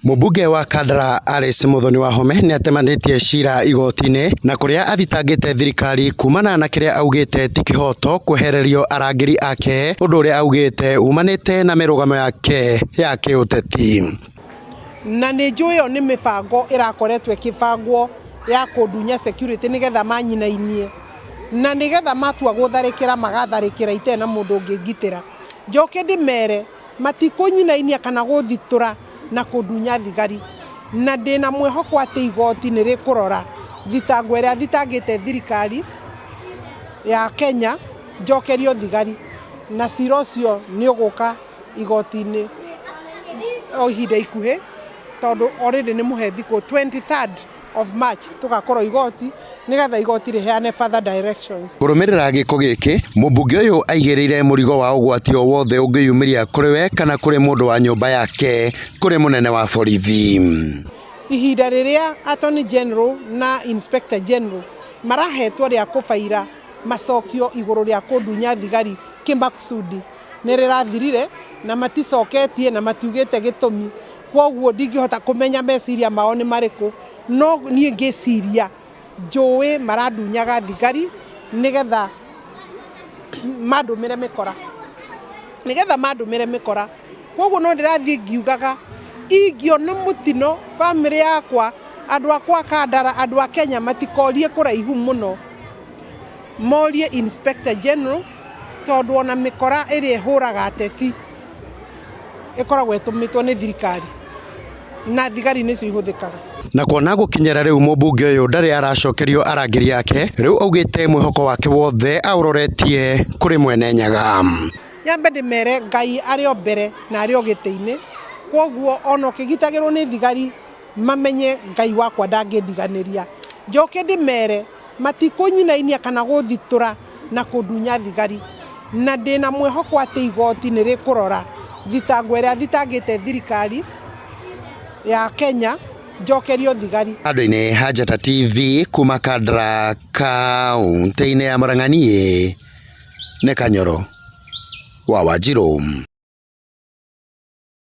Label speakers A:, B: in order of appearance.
A: Mũmbunge wa Kandara Alice Muthoni Wahome nĩ atemanĩtie cira igoti-inĩ na kũrĩa athitangĩte thirikari kumana na kĩrĩa augĩte ti kĩhoto kwehererio arangĩri ake ũndũ ũrĩa augĩte umanĩte na mĩrũgamo yake ya kĩũteti.
B: Na nĩ njũĩ ĩyo nĩ mĩbango ĩrakoretwo ĩkĩbangwo ya kũndunya security nĩgetha manyinainie na nĩgetha matua gũtharĩkĩra magatharĩkĩra itarĩ na mũndũ ũngĩngitĩra. Njoke ndĩmere matikũnyinainia kana gũthitũra na kũndunya thigari. Na ndĩna mwĩhoko atĩ igoti nĩ rĩkũrora thitango ĩrĩa thitangĩte thirikari ya Kenya njokerio thigari, na cira ũcio nĩ ũgũka igoti-inĩ o ihinda ikuhĩ, tondũ already nĩ mũhe thikũ 23rd of March tũgakorwo igoti nĩgetha igoti rĩheane further directions.
A: Kũrũmĩrĩra gĩko gĩkĩ, mũmbunge ũyũ aigĩrĩire mũrigo wa ũgwati o wothe ũngĩyumĩria kũrĩ we kana kũrĩ mũndũ wa nyũmba yake kũrĩ mũnene wa borithi.
B: Ihinda rĩrĩa Attorney General na Inspector General marahetwo rĩa kũbaira macokio igũrũ rĩa kũndunya thigari kĩmakusudi nĩ rĩrathirire na maticoketie na matiugĩte gĩtũmi, kwoguo ndingĩhota kũmenya meciria mao nĩ marĩkũ, no niĩ ngĩciria njũĩ marandunyaga thigari nĩgetha mandũmĩre mĩkora, nĩgetha mandũmĩre mĩkora. Kwoguo no ndĩrathiĩ ngiugaga ingĩona mũtino bamĩrĩ yakwa, andũ akwa a Kandara, andũ a Kenya matikorie kũraihu mũno, morie Inspector General tondũ ona mĩkora ĩrĩa ĩhũraga ateti ĩkoragwo ĩtũmĩtwo nĩ thirikari na thigari nĩcio ihũthĩkaga.
A: Na kuona gũkinyĩra rĩu mũmbunge ũyũ ndarĩ aracokerio arangĩri ake, rĩu augĩte mwĩhoko wake wothe aũroretie kũrĩ Mwene Nyaga.
B: Nyambe ndĩmere Ngai arĩ o mbere na arĩ o gĩtĩ-inĩ, kwoguo ona ũkĩgitagĩrwo nĩ thigari mamenye Ngai wakwa ndangĩndiganĩria. Njoke ndĩmere matikũnyinainia kana gũthitũra na kũndunya thigari, na ndĩna mwĩhoko atĩ igoti nĩ rĩkũrora thitango ĩrĩa thitangĩte thirikari ya Kenya njokerio thigari.
A: Handũ-inĩ ha Njata TV kuma Kandara kaũntĩ-inĩ ya Murang'a niĩ nĩ Kanyoro wa Wanjirũ.